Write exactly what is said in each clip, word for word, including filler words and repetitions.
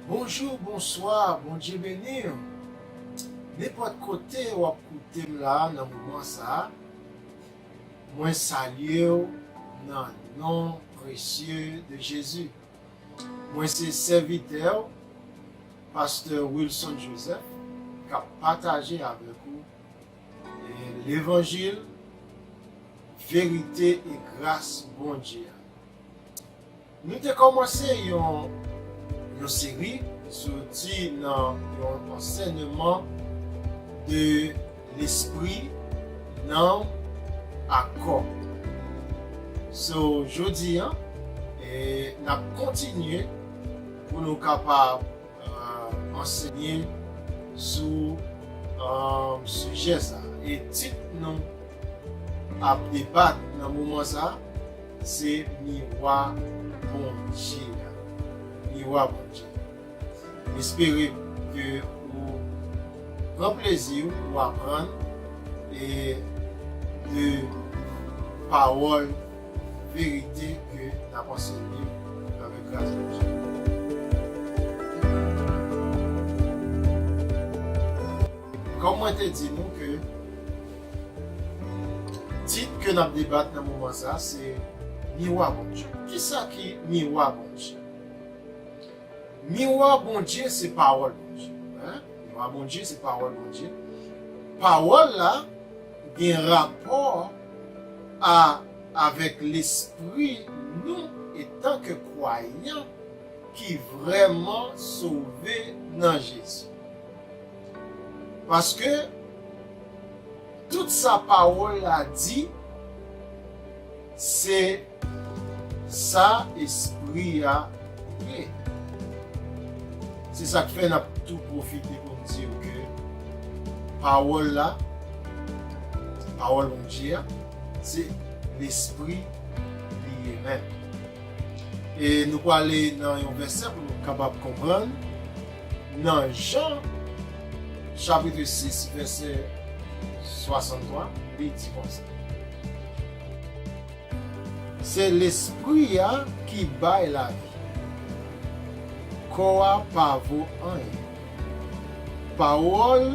Bonjou, bonswa, Bondye beni w. Nenpòt kote w ap koute m la nan moman sa a, mwen salye w nan non presye de Jezi. Mwen se sèvitè w, pastè Wilson Joseph, k ap pataje avèk ou, e, levanjil, verite e gras Bondye a. Nou te kòmanse yon, yon seri soti nan yon ansèyman de lespri, nanm, ak kò. So, jodi a, e, n ap kontinye pou nou kapab, e, ansenye sou, e, sijè sa. E tit nou ap debat nan moman sa, se miwa Bondye a. Miwa Bondye. M espere ke ou pran plezi ou aprann e de pawòl verite ke n ap ansenye avèk gras Bondye. Kòm mwen te di nou ke tit ke n ap debat nan moman sa se miwa Bondye. Kisa ki miwa Bondye? Miwa Bondye se pawòl Bondye. Hein? Miwa Bondye se pawòl Bondye. Pawòl la gen rapò a, avèk lespri nou etanke kwayan ki vrèman sove nan Jezi. Paske tout sa pawòl la di, se sa espri a ye. Se sa k fè n ap tou pwofite pou n di w ke pawòl la, pawòl Bondye a, se lespri li ye menm. E nou prale nan yon vèsè pou nou kapab konprann. Nan Jan, chapit sis, vèsè swasanntwa, li di konsa, se Lespri a ki bay lavi. Kò a pa vo anyen. Pawòl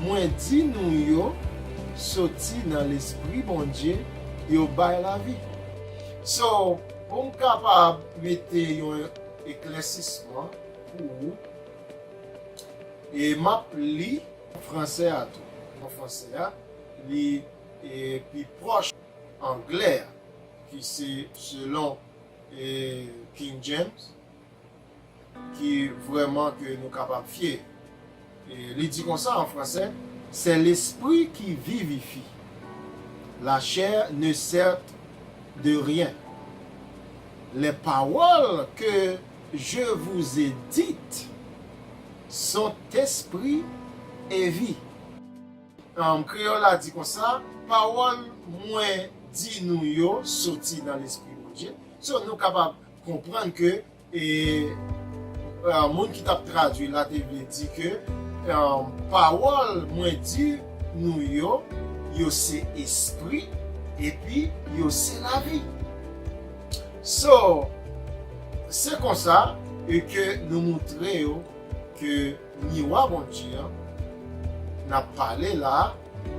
mwen di nou yo soti nan Lespri Bondye, yo bay lavi. So, pou m kapab mete yon eklèsisman pou ou, e m ap li fransè a tou. Nan fransè a, li, e, pi pwòch anglè a, ki se selon, e, King James, ki vrèman ke nou kapab fye. E li di konsa an fransè, c'est l'esprit qui vivifie. La chair ne sert de rien. Les paroles que je vous ai dites sont esprit et vie. Um, kreyòl la di konsa, pawòl mwen di nou yo soti nan Lespri Bondye. So, nou kapab konprann ke, e, uh, moun ki t ap tradui la te vle di ke, um, pawòl mwen di nou yo, yo se espri, epi yo se lavi. So, se konsa, e ke nou moutre yo ke miwa Bondye an n ap pale la,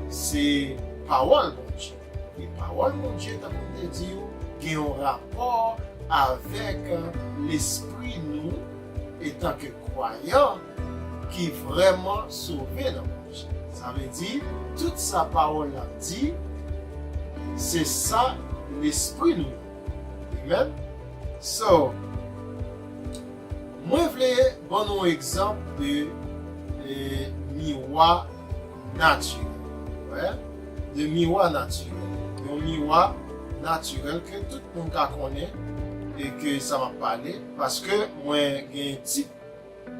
se pawòl Bondye. E pawòl Bondye, tankou m te di w, gen yon rapò avèk lespri nou, etanke kwayan ki vrèman sove nan Bondye. Sa vle di, tout sa pawòl la di, se sa lespri nou ye. Amen. So, mwen vle ban nou yon egzanp de, e, miwa natirèl. Wè? De miwa natirèl. Yon miwa natirèl ke tout moun ka konnen e ke sa m ap pale, paske mwen gen tit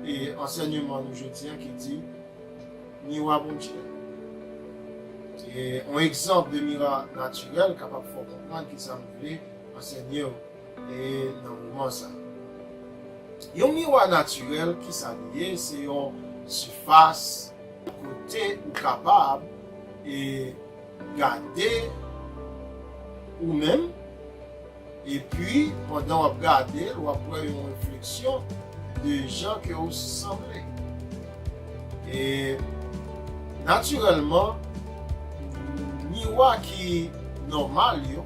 e ansèyman nou jodi a ki di miwa Bondye. E yon egzanp de miwa natirèl kapab fè w konprann kisa m vle ansèye w e nan moman sa. Yon miwa natirèl, kisa li ye? Se yon sifas kote ou kapab e gade ou menm, epi pandan w ap gade l, w ap wè yon refleksyon de jan ke w sanble. E natirèlman, miwa ki nòmal yo,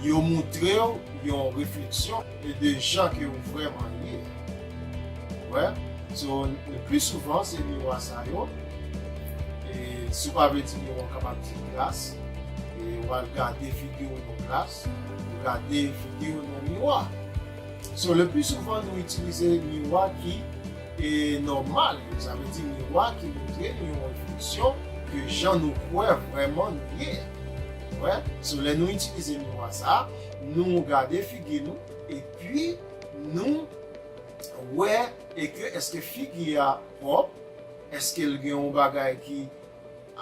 yo montre w yon refleksyon de jan ke w vrèman ye. Wè, so, le pli souvan, se miwa sa yo. E si w pa vle di miwa, w kapab di glas. E w al gade figi w nan glas, ou gade figi w nan miwa. So, le pli souvan, nou itilize miwa ki e nòmal yo. Sa vle di miwa ki montre nou yon refleksyon ke jan nou kwè vrèman nou ye. Wè, so lè nou itilize miwa sa, nou gade figi nou, epi nou wè e ke èske figi a pwòp, èske l gen yon bagay ki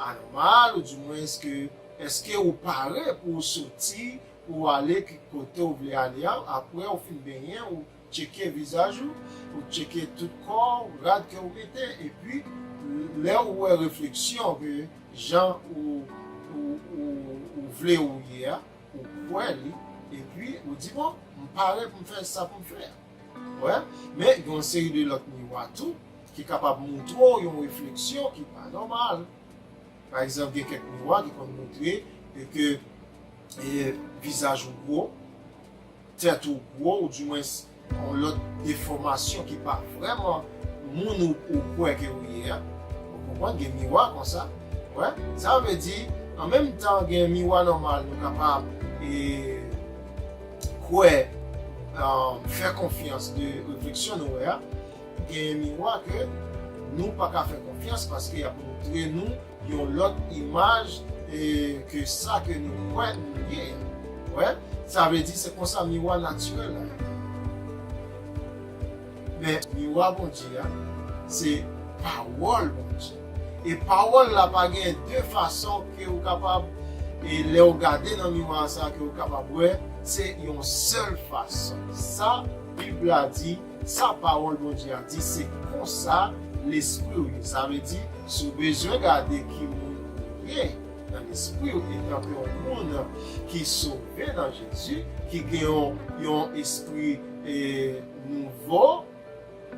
anòmal, ou dimwen èske, èske ou pare pou w soti, pou w ale ki kote w vle ale a, apre w fin benyen, ou tcheke vizaj ou, ou tcheke tout kò w, rad ke w mete, epi lè w wè refleksyon ke jan ou, ou, ou, ou vle ou ye a, ou kwè li, epi ou di, "Bon, m pare pou m fè sa pou m fè a." Wè, men gen yon seri de lòt miwa tou ki kapab montre w yon refleksyon ki pa nòmal. Pa egzanp, gen kèk miwa ki konn montre e ke e, vizaj ou gwo, tèt ou gwo, ou dimwens yon lòt defòmasyon ki pa vrèman moun ou, ou kwè ke ou ye a. Ou konprann, gen miwa konsa. Wè, sa vle di, an menm tan, gen miwa nòmal, nou kapab e, kwè, e, fè konfyans de refleksyon nou wè a. Gen miwa ke nou pa ka fè konfyans paske y ap montre nou yon lòt imaj e, ke sa ke nou kwè nou ye. Wè, sa vle di se konsa miwa natirèl la ye. Men miwa Bondye a, se pawòl Bondye. E pawòl la pa gen de fason ke ou kapab, e lè w gade nan miwa sa ke ou kapab wè, se yon sèl fason. Sa Bib la di, sa pawòl Bondye a di, se konsa lespri w ye. Sa vle di, si w bezwen gade ki moun ou ye nan lespri w, etanke yon moun ki sove nan Jezi, ki gen yon, yon espri e, nouvo,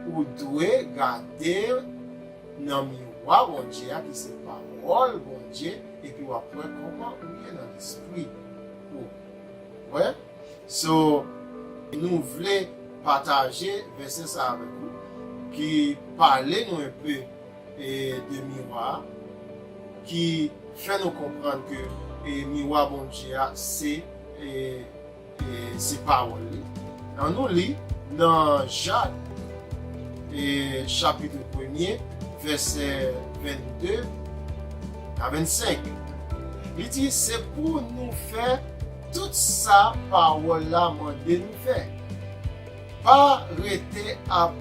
ou dwe gade nan miwa Bondye a, ki se pawòl Bondye, epi w ap wè kòman ou ye nan lespri ou. Wè? So, nou vle pataje vèsè sa avèk ou, ki pale nou enpe e, de miwa, ki fè nou konprann ke e, miwa Bondye a se e, e, se pawòl li. Ann nou li nan Jak, e, chapit premye, vèsè vennde a vennsenk. Li di, se pou nou fè tout sa pawòl la mande nou fè. Pa rete ap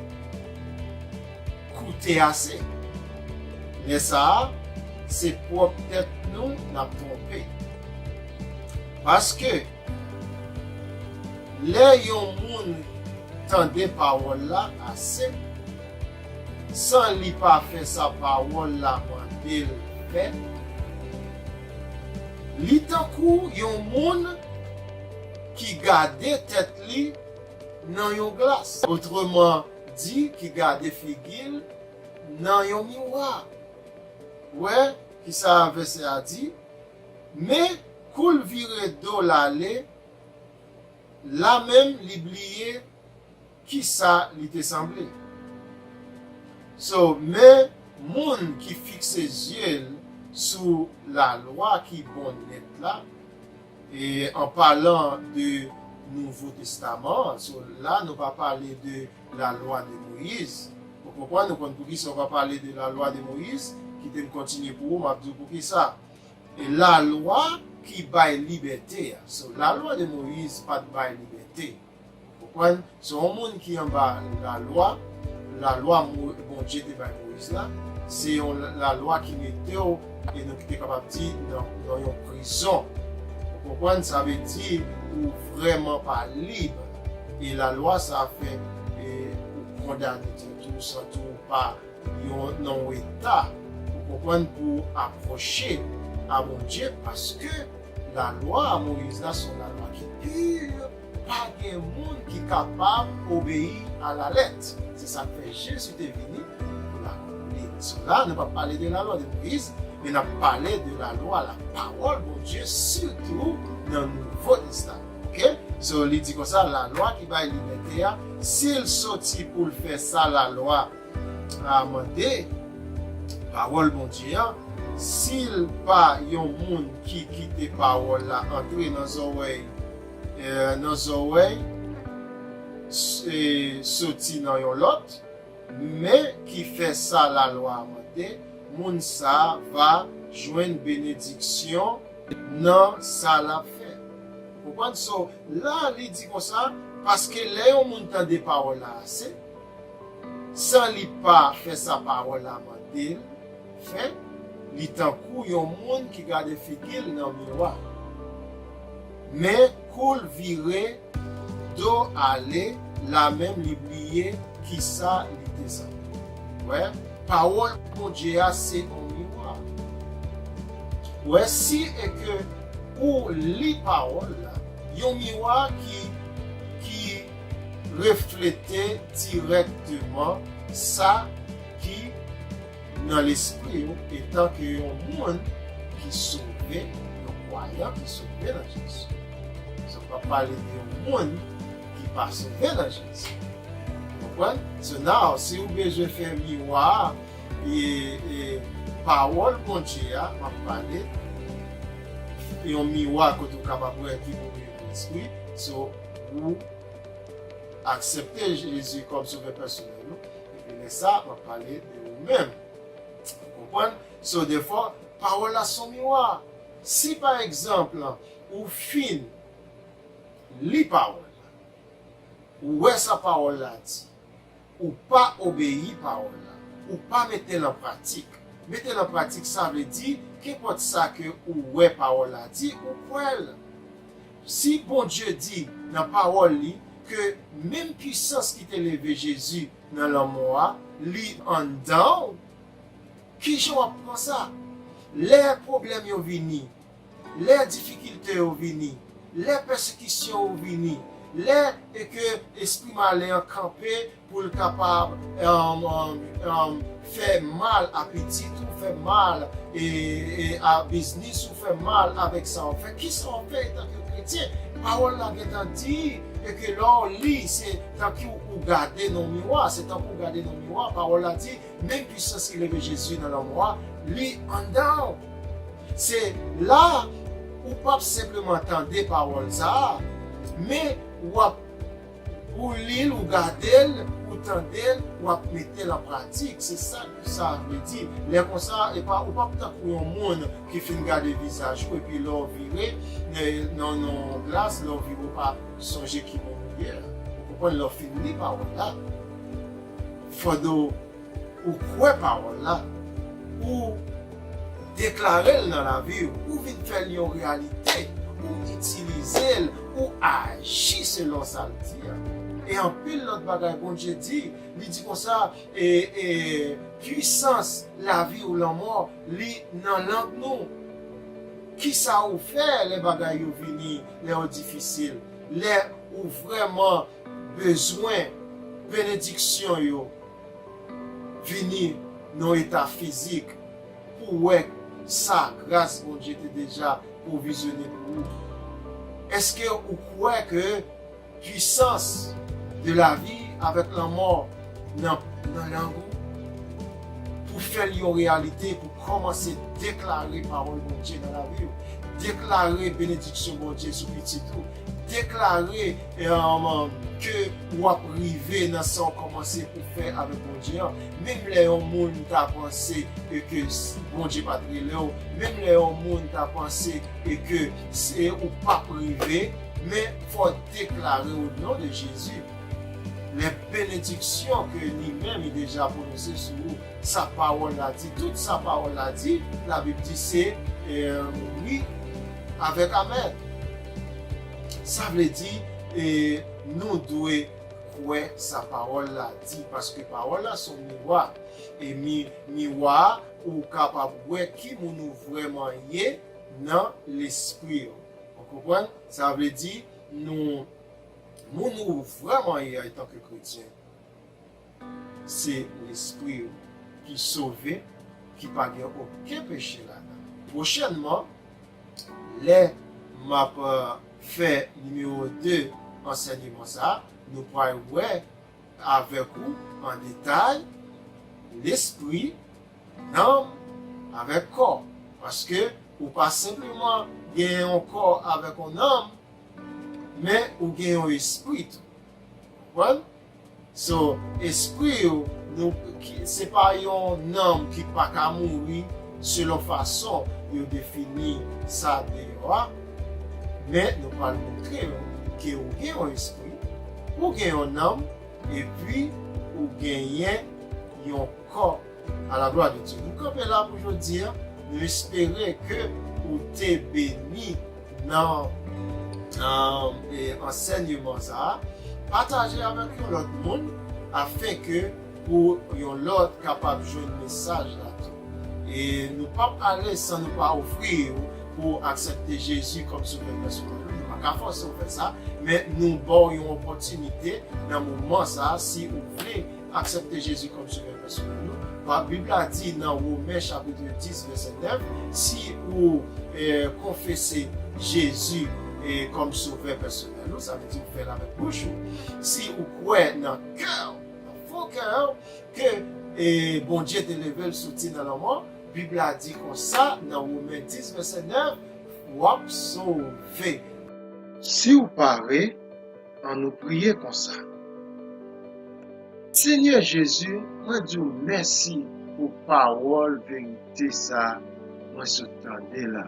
koute ase. Lè sa a, se pwòp tèt nou n ap twonpe. Paske, lè yon moun tande pawòl la ase, san li pa fè sa pawòl la mande l fè, li tankou yon moun ki gade tèt li nan yon glas. Otreman di, ki gade figi l nan yon miwa. Wè kisa vèsè a di? Men, kou l vire do l ale, la menm li bliye kisa li te sanble. So, men moun ki fikse zye l sou lalwa ki bon nèt la, e an palan de Nouvo Testaman, so, la nou pa pale de lalwa de Moyiz. Ou konprann, nou konn poukisa w pa pale de lalwa de Moyiz, kite m kontinye pou ou, m ap di w poukisa. E lalwa ki bay libète a. So, lalwa de Moyiz pa t bay libète. Ou konprann? Se yon moun ki anba lalwa, lalwa Mo-, Bondye te bay Moyiz la, se yon la-, lalwa ki mete w, e nou ki te kapab di, nan, nan yon prizon. Ou konprann? Sa vle di ou vrèman pa lib. E lalwa sa fè, e, ou kondane tèt ou, santi w pa yon, nan yon eta, ou konprann, pou apwoche a Bondye, paske lalwa a Moyiz la se yon lalwa ki pi, pa gen moun ki kapab obeyi a la lèt. Se sa k fè Jezi te vini pou lakòz li. So la, nou p ap pale de lalwa de Moyiz, men n ap pale de lalwa, lapawòl Bondye, sitou nan Nouvo Testaman. Oke? So, li di konsa, lalwa ki bay libète a, si l soti pou l fè sa lalwa a mande, pawòl Bondye an, si l pa yon moun ki kite pawòl la antre nan zòrèy, eh, nan zòrèy, s-, eh, soti nan yon lòt, men ki fè sa lalwa a mande, moun sa a va jwenn benediksyon nan sa l ap fè. Konprann? So, la, li di konsa, paske lè yon moun tande pawòl la ase, san li pa fè sa pawòl la mande l fè, li tankou yon moun ki gade figi l nan miwa. Men kou l vire do ale, la menm li bliye kisa li te sanble. Wè, pawòl Bondye a se yon miwa. Wè, si e ke ou li pawòl la, yon miwa ki, ki reflete dirèkteman sa ki nan lespri w, etanke yon moun ki sove, yon kwayan ki sove nan Jezi. Sa pa pale de yon moun ki pa sove nan Jezi. Konprann? So now, si w bezwen fè miwa, e, e, pawòl Bondye a, m ap pale, yon miwa kote w kapab wè ki bondye nan lespri, so, ou aksepte Jezi kòm sovè pèsonèl ou, epi lè sa, m ap pale de ou menm. Ou konprann? So, defwa, pawòl la se yon miwa. Si, pa egzanp, ou fin li pawòl la, ou wè sa pawòl la di, ou pa obeyi pawòl la, ou pa mete l an pratik. Mete l an pratik, sa vle di, kenpòt sa ke ou wè pawòl la di, ou kwè l. Si Bondye di nan pawòl li ke menm pisans ki te leve Jezi nan lanmò a, li anndan w, kijan w ap pran sa? Lè pwoblèm yo vini, lè difikilte yo vini, lè pèsekisyon yo vini, lè e ke espri malen an kanpe pou l kapab, um, um, um, fè mal a pitit ou, fè mal e, e a biznis ou, fè mal avèk sa w fè. Kisa w fè etanke kretyen? Pawòl la gentan di, e ke lè w li, se tankou ou gade nan miwa, se tankou w gade nan miwa, pawòl la di, menm pisans ki leve Jezi nan lanmò a, li anndan w. Se la, ou p ap senpleman tande pawòl sa a, men w ap, ou li l, ou gade l, ou tande l, w ap mete l an pratik. Se sa ke sa vle di. Lè konsa, e pa, ou p ap tankou yon moun ki fin gade vizaj ou, epi lè w vire, nan, nan, nan yon glas, lè w vire, ou pa sonje ki bò ou ye. Ou konprann? Lè w fin li pawòl la, fòdo ou kwè pawòl la, ou deklare l nan lavi w, ou vin fè l yon reyalite, ou itilize l, ou aji selon sa l di a. E anpil lòt bagay Bondye di, li di konsa, e, e, pwisans lavi ou lanmò, li nan lang nou. Kisa ou fè lè bagay yo vini, lè yo difisil, lè ou vrèman bezwen benediksyon yo vini nan eta fizik pou wè sa gras Bondye te deja pwovizyone pou ou? Èske ou kwè ke pwisans de lavi avèk lanmò nan, nan lang ou, pou fè l yon reyalite, pou kòmanse deklare pawòl Bondye nan lavi w, deklare benediksyon Bondye sou pitit ou, deklare, um, ke w ap rive nan sa w kòmanse pou fè avèk Bondye an. Menm lè yon moun ta panse e ke s-, Bondye pa t rele w, menm lè yon moun ta panse e ke se, ou p ap rive, men fò w deklare o non de Jezi lè benediksyon ke li menm li deja pwononse sou ou. Sa pawòl la di, tout sa pawòl la di, Labib di se, eh, wi avèk amèn. Sa vle di, eh, nou dwe kwè sa pawòl la di, paske pawòl la se yon miwa. E mi-, miwa a, ou kapab wè ki moun ou vrèman ye nan lespri w. Ou konprann? Sa vle di, nou, Moun ou vrèman ye antanke kretyen, se lespri w ki sove, ki pa gen okenn peche ladan. Pwochènman, lè m ap, euh, fè nimewo de ansèyman sa a, nou pral wè avèk ou an detay lespri, nanm avèk kò. Paske ou pa senpleman gen yon kò avèk yon nanm, men ou gen yon espri tou. Konprann? So, espri w, nou, ki, se pa yon nanm ki pa ka mouri selon fason yo defini sa deyò a, men nou pral montre w ke ou gen yon espri, ou gen yon nanm, epi ou genyen yon kò. A la glwa de Dye. Nou kanpe la pou jodi a. Nou espere ke ou te beni nan, nan, e, ansèyman sa a. Pataje avèk yon lòt moun, afenke pou yon lòt kapab jwenn mesaj la tou. E nou p ap ale san nou pa ofri w pou aksepte Jezi kòm Sovè pèsonèl ou. Nou pa ka fòse w fè sa, men nou ba w yon opòtinite nan moman sa a, si ou vle aksepte Jezi kòm Sovè pèsonèl ou. Pa, Bib la di nan Women chapit dis, vèsè nèf, si ou, e, konfese Jezi, e, kòm Sovè pèsonèl ou, sa vle di ou fè l avèk bouch ou, si ou kwè nan kè w, nan fon kè w, ke, e, Bondye te leve l soti nan lanmò, Bib la di konsa nan Women dis, vèsè nèf, w ap sove. Si w pare, ann nou priye konsa. Senyè Jezi, mwen di w mèsi pou pawòl verite sa mwen sot tande la.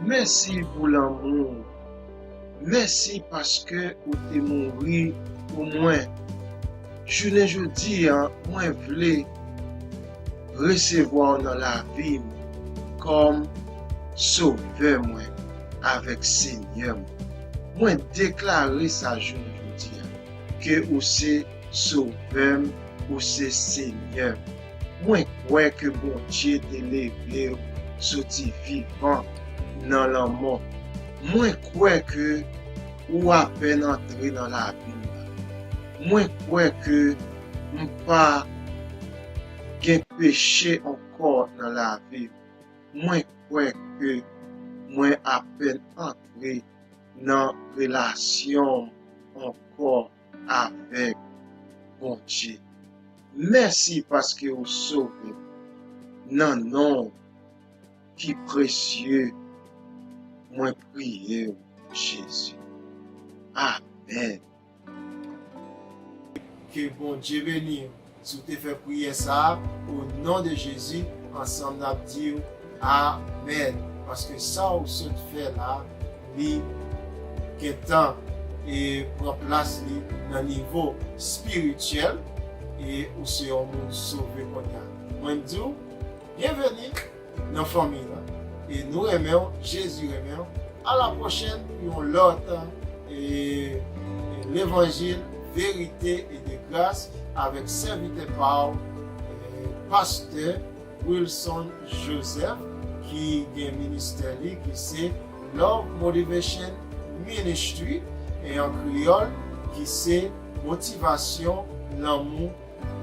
Mèsi pou lanmou w. Mèsi paske ou te mouri pou mwen. Jounen jodi a, mwen vle resevwa w nan lavi m kòm Sovè mwen avèk Senyè m. Mwen deklare sa jounen jodi a, ke ou se Sovè m, ou se Senyè m. Mwen kwè ke Bondye te leve w soti vivan nan lanmò. Mwen kwè ke ou apèn antre nan lavi m la. Mwen kwè ke m pa gen peche ankò nan lavi m. Mwen kwè ke mwen apèn antre nan relasyon m ankò avèk Bondye. Mèsi paske ou sove m. Nan non w ki presye, mwen priye w, Jezi. Amèn. Ke Bondye beni w. Si w te fè priyè sa a, o non de Jezi, ansanm n ap di w amèn. Paske sa w sot fè la, li gentan e pran plas li nan nivo espirityèl, e ou se yon moun sove kounye a. Mwen m di w, byenveni nan fanmi lan. E nou renmen w, Jezi renmen w. A la pwochèn pou yon lòt, e, e, levanjil, verite e de gras avèk sèvitè pa w, e, pastè Wilson Joseph, ki gen ministè li, ki se Love Motivation Ministry, e an kreyòl, ki se motivasyon lanmou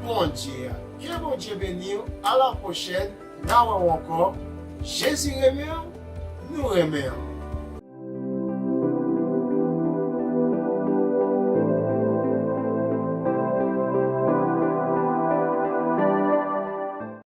Bondye a. Ke Bondye beni w. A la pwochèn. N a wè w ankò. Jezi renmen w. Nou renmen w.